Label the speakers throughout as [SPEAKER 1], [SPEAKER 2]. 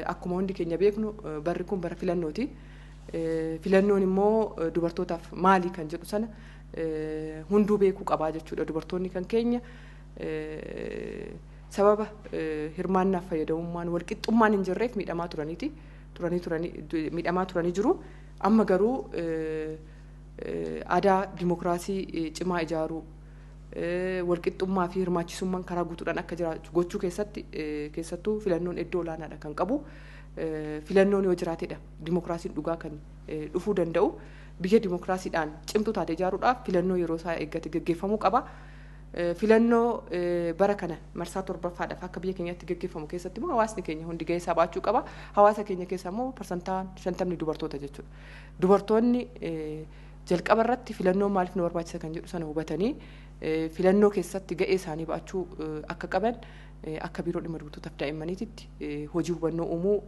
[SPEAKER 1] Akkuma hundi keenya beeknu, barri kun bara filannooti. Filannoon immoo dubartootaaf maali kan jedhu sana hunduu beekuu qabaa jechuudha. Dubartoonni kan keenya sababa hirmaannaaf fayyadamummaan walqixxummaan hin jirreef miidhamaa turaniiti. Turanii turanii miidhamaa turanii jiru. Amma garuu aadaa dimokiraasii cimaa ijaaruu, walqixxummaa fi hirmaachisummaan karaa guutuudhaan akka jiraatu gochuu keessatti keessattuu filannoon iddoo olaanaadha kan qabu. Filannoon yoo jiraatedha dimokiraasiin dhugaa kan dhufuu danda'u. Biyya dimokiraasiidhaan cimtuu taate ijaaruudhaaf filannoo yeroo isaa eeggate gaggeeffamuu qaba. Filannoo bara kana marsaa 7ffaadhaaf akka biyya keenyatti gaggeeffamu keessatti immoo hawaasni keenya hundi gahee isaa baachuu qaba. Hawaasa keenya keessa immoo 50% dubartoota jechuudha. Dubartoonni jalqaba irratti filannoo maaliif nu barbaachisa kan jedhu sana hubatanii filannoo keessatti ga'ee isaanii baachuu akka qaban akka Biiroo Dhimma Dubartootaaf Daa'immaniititti hojii hubannoo uumuu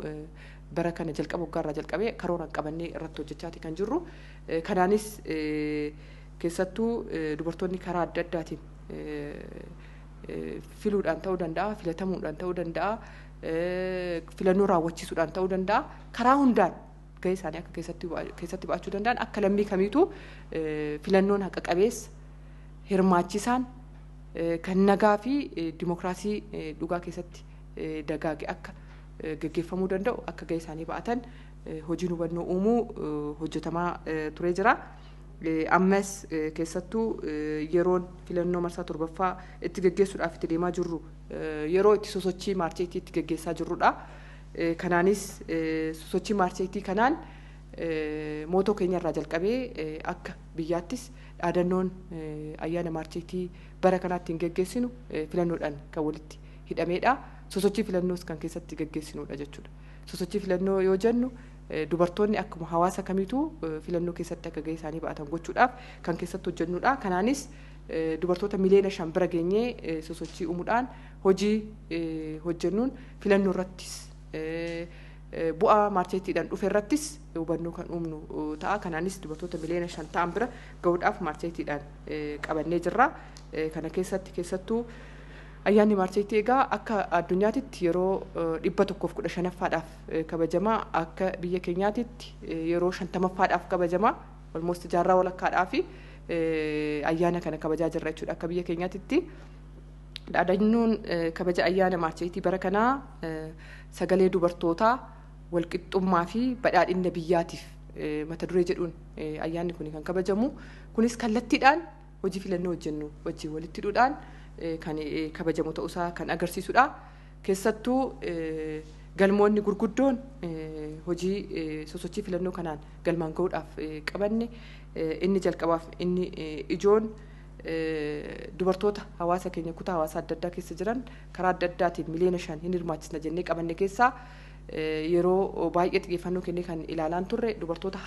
[SPEAKER 1] bara kana jalqaba waggaarraa jalqabee karooraan qabannee irratti hojjechaati kan jirru. Kanaanis keessattuu dubartoonni karaa adda addaatiin filuudhaan ta'uu danda'a, filatamuudhaan ta'uu danda'a, filannoo raawwachiisuudhaan ta'uu danda'a. Karaa hundaan gahee isaanii akka keessatti ba'achuu danda'an, akka lammii kamiituu filannoon haqa qabeessa, hirmaachisaan, kan nagaa fi dimokiraasii dhugaa keessatti dagaage akka gaggeeffamuu danda'u akka gahee isaanii ba'atan hojiin hubannoo uumuu hojjetamaa turee jira. Ammas keessattuu yeroon filannoo marsaa 7ffaa itti gaggeessuudhaaf itti deemaa jirru yeroo itti sosochii maarcheetii itti gaggeessaa jirrudha. Kanaanis sosochii maarcheetii kanaan mootoo keenya irraa jalqabee akka biyyaattis dhaadannoon ayyaana maarcheetii bara kanaatti hin geggeessinu filannoodhaan kan walitti hidhameedha. Sosochii filannoos kan keessatti geggeessinudha jechuudha. Sosochii filannoo yoo jennu, dubartoonni akkuma hawaasa kamiituu filannoo keessatti akka gahee isaanii ba'atan gochuudhaaf kan keessatti hojjennudha. Kanaanis dubartoota miliyoona 5 bira geenyee sosochii uumuudhaan hojii hojjennuun filannoo irrattis bu'aa maarcheetiidhaan dhufe irrattis hubannoo kan uumnu ta'a. Kanaanis dubartoota miliyoona 5 ta'an bira gahuudhaaf maarcheetiidhaan qabannee jirra. Kana keessatti keessattuu ayyaanni maarcheetii egaa akka addunyaatitti yeroo 115ffaadhaaf kabajama. Akka biyya keenyaatitti yeroo 50ffaadhaaf kabajama. Almost jaarraa walakkaadhaa fi ayyaana kana kabajaa jirra jechuudha akka biyya keenyaatitti. Dhaadannoon kabaja ayyaana maarcheetii bara kanaa "Sagalee dubartootaa, walqixxummaa fi badhaadhina biyyaatiif" mata duree jedhuun ayyaanni kun kan kabajamu. Kunis kallattiidhaan hojii filannoo hojjennu wajjin walitti hidhuudhaan kan kabajamu ta'uusaa kan agarsiisudha. Keessattuu galmoonni gurguddoon hojii sosochii filannoo kanaan galmaan gahuudhaaf qabanne inni jalqabaaf inni ijoon dubartoota hawaasa keenya kutaa hawaasaa adda addaa keessa jiran karaa adda addaatiin miliyoona 5 hin hirmaachisna jennee qabanne keessaa yeroo baay'ee xiyyeeffannoo kennee kan ilaalaan turre dubartoota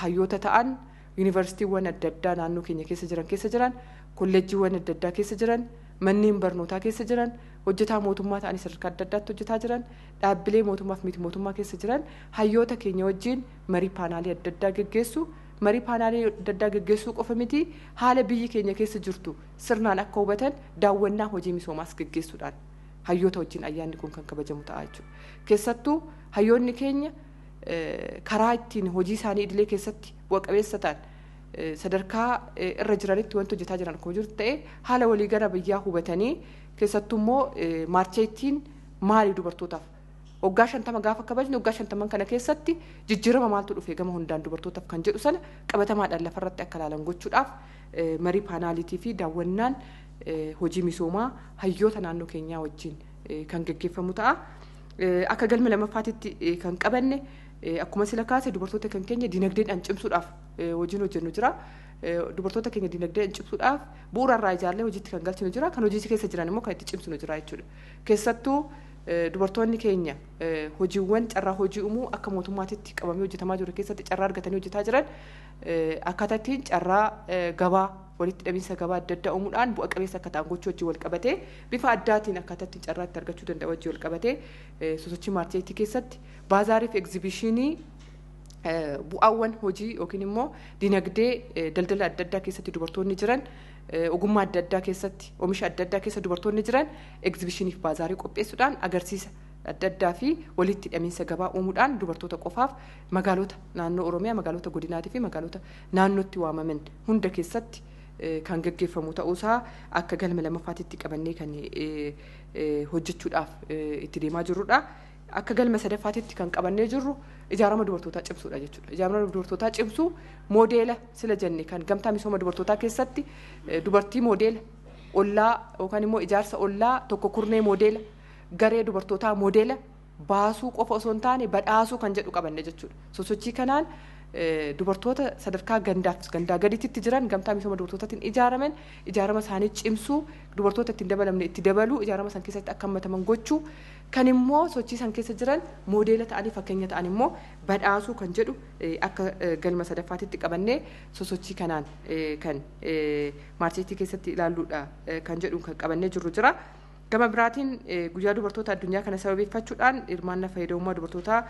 [SPEAKER 1] hayyoota ta'an yuunivarsiitiiwwan adda addaa naannoo keenya keessa jiran, kolleejjiiwwan adda addaa keessa jiran, manneen barnootaa keessa jiran, hojjetaa mootummaa ta'anii sadarkaa adda addaatti hojjetaa jiran, dhaabbilee mootummaa fi miti mootummaa keessa jiran hayyoota keenya wajjin marii paanaalii adda addaa geggeessu. Marii paanaalii adda addaa geggeessuu qofa miti, haala biyyi keenya keessa jirtu sirnaan akka hubatan daawwannaa hojii misoomaas geggeessuudhaan hayyoota wajjin ayyaanni kun kan kabajamu ta'a jechuudha. Keessattuu hayyoonni keenya karaa ittiin hojii isaanii idilee keessatti bu'a qabeessa ta'an sadarkaa irra jiranitti wanti hojjetaa jiran akkuma jiru ta'e, haala waliigala biyyaa hubatanii, keessattuu immoo maarcheettiin maali dubartootaaf, waggaa 50 gaafa kabajnu waggaa 50n kana keessatti jijjiirama maaltu dhufe gama hundaan dubartootaaf kan jedhu sana qabatamaadhaan lafarratti akka ilaalan gochuudhaaf marii paanaaliitii fi daawwannaan hojii misoomaa hayyoota naannoo keenyaa wajjin kan gaggeeffamu ta'a. Akka galma lammaffaatitti kan qabanne, akkuma sila kaase, dubartoota kan keenya dinagdeedhaan cimsuudhaaf hojiin hojjennu jira. Dubartoota keenya dinagdeedhaan cimsuudhaaf bu'uura irraa ijaarlee hojiitti kan galchinu jira. Kan hojii keessa jiran immoo kan itti cimsinu jira jechuudha. Keessattuu dubartoonni keenya hojiiwwan carraa hojii uumuu akka mootummaatitti qabamee hojjetamaa jiru keessatti carraa argatanii hojjetaa jiran akkaataa ittiin carraa gabaa, walitti hidhamiinsa gabaa adda addaa uumuudhaan bu'a qabeessa akka ta'an gochuu wajjin wal qabatee, bifa addaatiin akkaataa ittiin carraa itti argachuu danda'u wajjin wal qabatee sosochii maarcheetii keessatti baazaarii fi egzibishinii bu'aawwan hojii yookiin immoo dinagdee daldala adda addaa keessatti dubartoonni jiran, ogummaa adda addaa keessatti, oomisha adda addaa keessa dubartoonni jiran egzibishiniif baazaarii qopheessuudhaan agarsiisa adda addaa fi walitti hidhamiinsa gabaa uumuudhaan dubartoota qofaaf magaalota naannoo Oromiyaa, magaalota godinaatii fi magaalota naannootti waamaman hunda keessatti kan gaggeeffamu ta'uusaa akka galma lammaffaatitti qabannee kan hojjechuudhaaf itti deemaa jirrudha. Akka galma sadaffaatitti kan qabannee jirru ijaarama dubartootaa cimsuudha jechuudha. Ijaarama dubartootaa cimsuu moodeela sila jenne kan gamtaa misooma dubartootaa keessatti dubartii moodeela ollaa yookaan immoo ijaarsa ollaa tokko kurnee moodeela garee dubartootaa moodeela baasuu qofa osoo hin taane badhaasuu kan jedhu qabanne jechuudha. Sosochii kanaan dubartoota sadarkaa gandaaf gandaa gaditti jiran gamtaa misooma dubartootaatiin ijaaraman ijaarama isaanii cimsuu, dubartoota ittiin dabalamne itti dabaluu, ijaarama san keessatti akka hammataman gochuu, kan immoo sochii san keessa jiran moodeela ta'anii fakkeenya ta'an immoo badhaasuu kan jedhu akka galma sadaffaatitti qabannee sosochii kanaan kan maarcheetii keessatti ilaalluudha kan jedhu kan qabannee jirru jira. Gama biraatiin guyyaa dubartoota addunyaa kana sababeeffachuudhaan hirmaannaa fayyadamummaa dubartootaa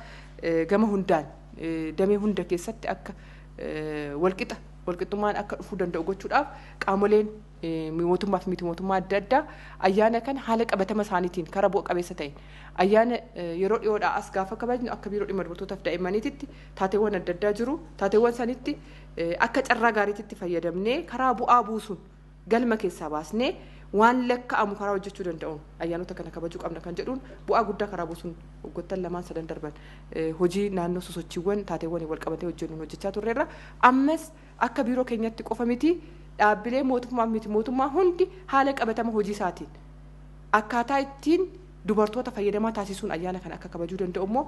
[SPEAKER 1] gama hundaan damee hunda keessatti akka walqixa walqixxummaan akka dhufuu danda'u gochuudhaaf qaamoleen mootummaa fi miti mootummaa adda addaa ayyaana kana haala qabatama isaaniitiin karaa bu'a qabeessa ta'een ayyaana yeroo dhiyoodhaa as gaafa kabajnu akka biiroo dhimma dubartootaaf daa'immaniititti taateewwan adda addaa jiru. Taateewwan sanitti akka carraa gaariititti fayyadamnee karaa bu'aa buusuun galma keessaa baasnee waan lakka'amu karaa hojjechuu danda'uun ayyaanota kana kabajuu qabna kan jedhuun bu'aa guddaa karaa buusuun waggoottan lamaan sadan darban hojii naannoo sosochiiwwan taateewwan wal qabatee hojjennuun hojjechaa turreerra. Ammas akka biiroo keenyatti qofa miti, dhaabbilee mootummaa miti mootummaa hundi haala qabatama hojii isaatiin akkaataa ittiin dubartoota fayyadamaa taasisuun ayyaana kana akka kabajuu danda'u immoo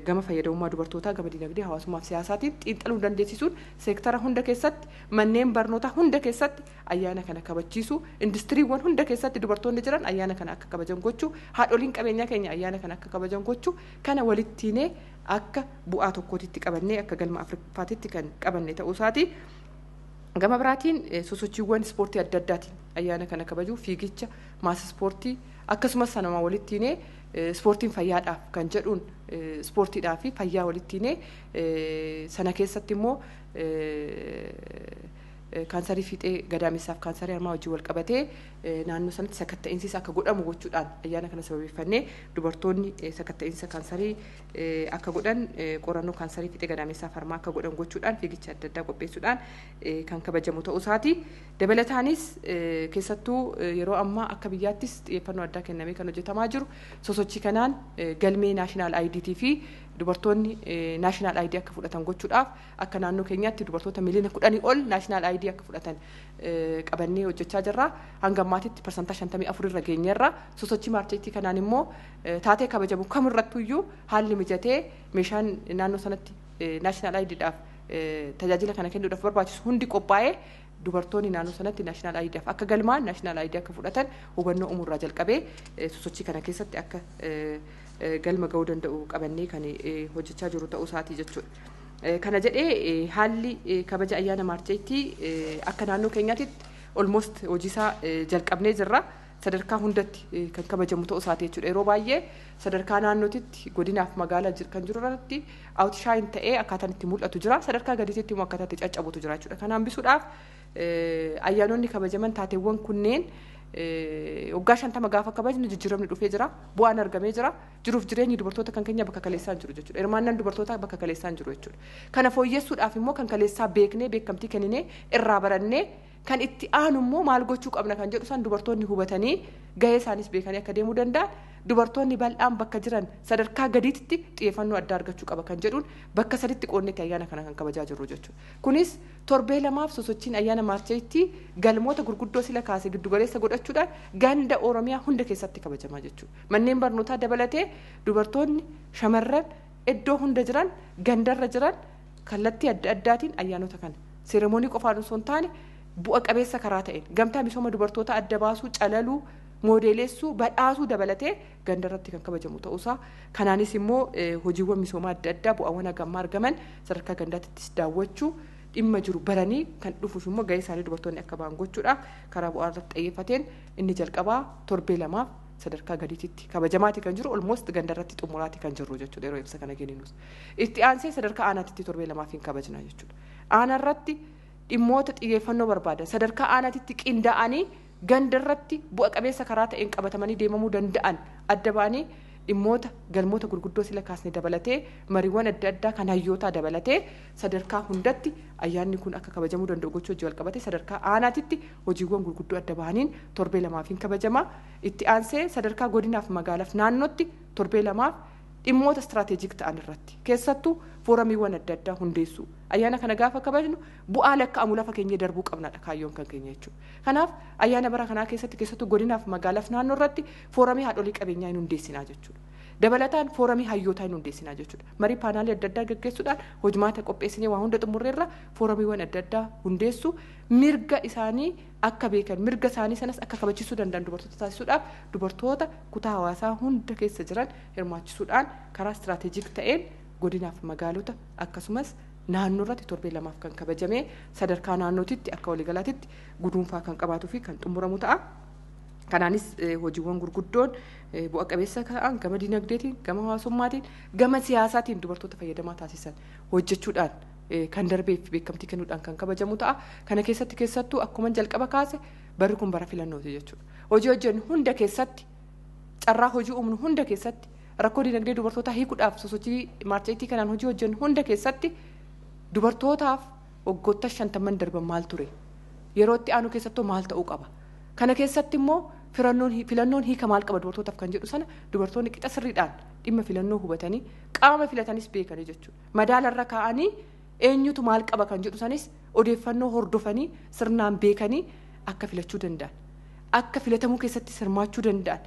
[SPEAKER 1] gama fayyadamummaa dubartootaa gama dinagdee, hawaasummaa fi siyaasaatiin xiinxaluu dandeessisuun seektara hunda keessatti, manneen barnootaa hunda keessatti ayyaana kana kabachiisuu, industiriiwwan hunda keessatti dubartoonni jiran ayyaana kana akka kabajan gochuu, haadholiin qabeenyaa keenya ayyaana kana akka kabajan gochuu kana walittiinee akka bu'aa tokkootitti qabannee akka galma Afrikaatitti kan qabanne ta'uu isaati. Gama biraatiin sosochiiwwan ispoortii adda addaatiin ayyaana kana kabajuu, fiigicha, maas ispoortii, akkasumas sanuma walittiinee ispoortiin fayyaadhaaf kan jedhuun ispoortiidhaa fi fayyaa walittiinee sana keessatti immoo kaansarii fiixee gadaamessaaf kaansarii harmaa wajjin wal qabatee naannoo sanatti sakatta'insis akka godhamu gochuudhaan ayyaana kana sababeeffannee dubartoonni sakatta'insa kaansarii akka godhan, qorannoo kaansarii fiixee gadaamessaaf harmaa akka godhan gochuudhaan fiigicha adda addaa qopheessuudhaan kan kabajamu ta'uu isaati. Dabalataanis keessattuu yeroo ammaa akka biyyaattis xiyyeeffannoo addaa kennamee kan hojjetamaa jiru sosochii kanaan galmee naashinaal IDT fi dubartoonni naashinaal ID akka fudhatan gochuudhaaf akka naannoo keenyaatti dubartoota miliyoona 10 ol naashinaal ID akka fudhatan qabannee hojjechaa jirra. Hanga ammaatitti 54% irra geenyerra. Sosochii maarcheetii kanaan immoo taatee kabajamu kamirrattuyyuu haalli mijatee meeshaan naannoo sanatti naashinaal IDdhaaf tajaajila kana kennuudhaaf barbaachisu hundi qophaa'ee dubartoonni naannoo sanatti naashinaal IDdhaaf akka galmaan naashinaal ID akka fudhatan hubannoo uumuurraa jalqabee sosochii kana keessatti akka galma ga'uu danda'u qabannee kan hojjechaa jiru ta'uu isaatii jechuudha. Kana jedhee haalli kabaja ayyaana maarcheetii akka naannoo keenyaatitti almost hojiisaa jalqabnee jirra. Sadarkaa hundatti kan kabajamu ta'uu isaati jechuudha. Yeroo baay'ee sadarkaa naannootitti godinaaf magaalaa kan jiru irratti outshine ta'ee akkaataan itti mul'atu jira. Sadarkaa gadiitti immoo akkaataa itti caccabutu jira jechuudha. Kana hambisuudhaaf ayyaanonni kabajaman taateewwan kunneen waggaa 50 gaafa kabajnu jijjiiramni dhufee jira, bu'aan argamee jira, jiruuf jireenyi dubartoota kan keenya bakka kaleessaa hin jiru jechuudha. Hirmaannaan dubartootaa bakka kaleessaa hin jiru jechuudha. Kana fooyyessuudhaaf immoo kan kaleessaa beeknee beekamtii kenninee irraa barannee kan itti aanu immoo maal gochuu qabna kan jedhu san dubartoonni hubatanii gahee isaanis beekanii akka deemuu danda'an, dubartoonni bal'aan bakka jiran sadarkaa gadiitti xiyyeeffannoo addaa argachuu qaba kan jedhuun bakka saditti qoonnetti ayyaana kana kan kabajaa jirru jechuudha. Kunis torbee lamaaf sosochiin ayyaana maarcheetti galmoota gurguddoo sila kaase giddugaleessa godhachuudhaan ganda Oromiyaa hunda keessatti kabajamaa jechuudha. Manneen barnootaa dabalatee dubartoonni shamarran iddoo hunda jiran, gandarra jiran kallattii adda addaatiin ayyaanota kana seeremoonii qofaan osoo hin taane bu'a qabeessa karaa ta'een gamtaa misooma dubartoota adda baasuu, calaluu, moodeelessuu, badhaasuu dabalatee gandarratti kan kabajamu ta'uusaa, kanaanis immoo hojiiwwan misoomaa adda addaa bu'aawwan hagammaa argaman sadarkaa gandaattis daawwachuu, dhimma jiru baranii kan dhufuuf immoo gahee isaanii dubartoonni akka ba'an gochuudhaaf karaa bu'aa irratti xiyyeeffateen inni jalqabaa torbee lamaaf sadarkaa gadiitti kabajamaati kan jiru, almost gandarratti xumuraati kan jirru jechuudha yeroo ibsa kana kenninus. Itti aansee sadarkaa aanaatitti torbee lamaaf hin kabajna jechuudha. Aanaarratti dhimmoota xiyyeeffannoo barbaadan sadarkaa aanaatitti qindaa'anii gandarratti bu'a qabeessa karaa ta'een qabatamanii deemamuu danda'an adda ba'anii Dhimmoota galmoota gurguddoo sila kaasne dabalatee, mariiwwan adda addaa kan hayyootaa dabalatee, sadarkaa hundatti ayyaanni kun akka kabajamuu danda'u gochuu hojii walqabate sadarkaa aanaatitti hojiiwwan gurguddoo adda bahaniin torbee lamaaf hin kabajama. Itti aansee sadarkaa godinaaf, magaalaaf, naannootti torbee lamaaf dhimmoota istiraateejik ta'an irratti keessattuu fooramiiwwan adda addaa hundeessuu. Ayyaana kana gaafa kabajnu bu'aa lakkaa'amu lafa keenya darbuu qabnadha kaayyoon kan keenya jechuudha. Kanaaf ayyaana bara kanaa keessatti keessattuu godinaaf, magaalaaf, naannoo irratti fooramii haadholii qabeenyaa hin hundeessinaa jechuudha. Dabalataan fooramii hayyootaa hin hundeessinaa jechuudha. Marii paanaalii adda addaa gaggeessuudhaan hojmaata qopheessinee waa hunda xumurreerra. Fooramiiwwan adda addaa hundeessu, mirga isaanii akka beekan, mirga isaanii sanas akka kabachiisuu danda'an dubartoota taasisuudhaaf, dubartoota kutaa hawaasaa hunda keessa jiran hirmaachisuudhaan karaa istiraateejik ta'een godinaaf, magaalota akkasumas naannoo irratti torbee lamaaf kan kabajamee sadarkaa naannootitti akka waliigalaatitti guduunfaa kan qabaatuu fi kan xumuramu ta'a. Kanaanis hojiiwwan gurguddoon bu'a qabeessa ta'an gama dinagdeetiin, gama hawaasummaatiin, gama siyaasaatiin dubartoota fayyadamaa taasisan hojjechuudhaan kan darbeef beekamtii kennuudhaan kan kabajamu ta'a. Kana keessatti keessattuu akkuma jalqaba kaase barri kun bara filannooti jechuudha. Hojii hojjennu hunda keessatti, carraa hojii uumnu hunda keessatti, rakkoo dinagdee dubartootaa hiikuudhaaf sosochii maarcheetii kanaan hojii hojjennu hunda keessatti dubartootaaf waggoota 50n darban maal ture? Yeroo itti aanu keessattuu maal ta'uu qaba? Kana keessatti immoo filannoon hiika maal qaba dubartootaaf kan jedhu sana dubartoonni qixa sirriidhaan dhimma filannoo hubatanii, qaama filatanis beekanii jechuudha. Madaalarra kaa'anii eenyutu maal qaba kan jedhu sanis odeeffannoo hordofanii sirnaan beekanii akka filachuu danda'an, akka filatamuu keessatti hirmaachuu danda'an,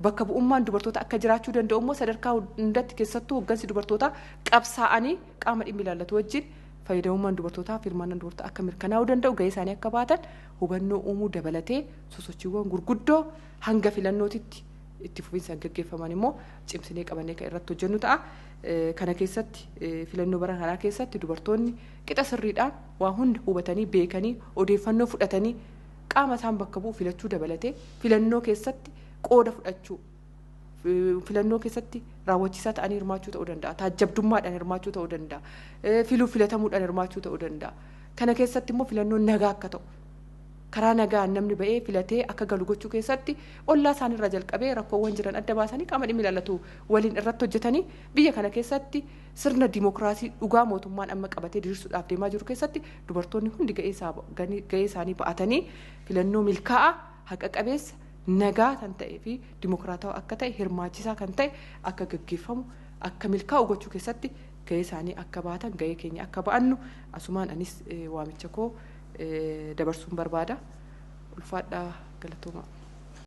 [SPEAKER 1] bakka bu'ummaan dubartoota akka jiraachuu danda'u immoo sadarkaa hundatti keessattuu hoggansi dubartootaa qabsaa'anii qaama dhimmi ilaallatu wajjin fayyadamummaan dubartootaa fi hirmaannaan dubartootaa akka mirkanaa'uu danda'u gahee isaanii akka baatan hubannoo uumuu dabalatee sosochiiwwan gurguddoo hanga filannootitti itti fufinsaan gaggeeffaman immoo cimsinee qabannee kan irratti hojjennu ta'a. Kana keessatti filannoo bara kanaa keessatti dubartoonni qixa sirriidhaan waa hunda hubatanii, beekanii, odeeffannoo fudhatanii qaama isaan bakka bu'u filachuu dabalatee filannoo keessatti qooda fudhachuu, filannoo keessatti raawwachiisaa ta'anii hirmaachuu ta'uu danda'a, taajjabdummaadhaan hirmaachuu ta'uu danda'a, filuu filatamuudhaan hirmaachuu ta'uu danda'a. Kana keessatti immoo filannoon nagaa akka ta'u, karaa nagaan namni ba'ee filatee akka galu gochuu keessatti ollaa isaaniirraa jalqabee rakkoowwan jiran adda baasanii qaama dhimmi ilaallatu waliin irratti hojjetanii biyya kana keessatti sirna dimookiraasii dhugaa mootummaan amma qabatee diriirsuudhaaf deemaa jiru keessatti dubartoonni hundi ga'ee isaanii ba'atanii filannoo milkaa'aa, haqa qabeessa, nagaa kan ta'ee fi dimookiraatawaa akka ta'e, hirmaachisaa kan ta'e akka gaggeeffamu, akka milkaa'u gochuu keessatti ga'ee isaanii akka baatan, ga'ee keenya akka ba'annu asumaan anis waamicha koo dabarsuun barbaada. Ulfaadhaa, galatooma.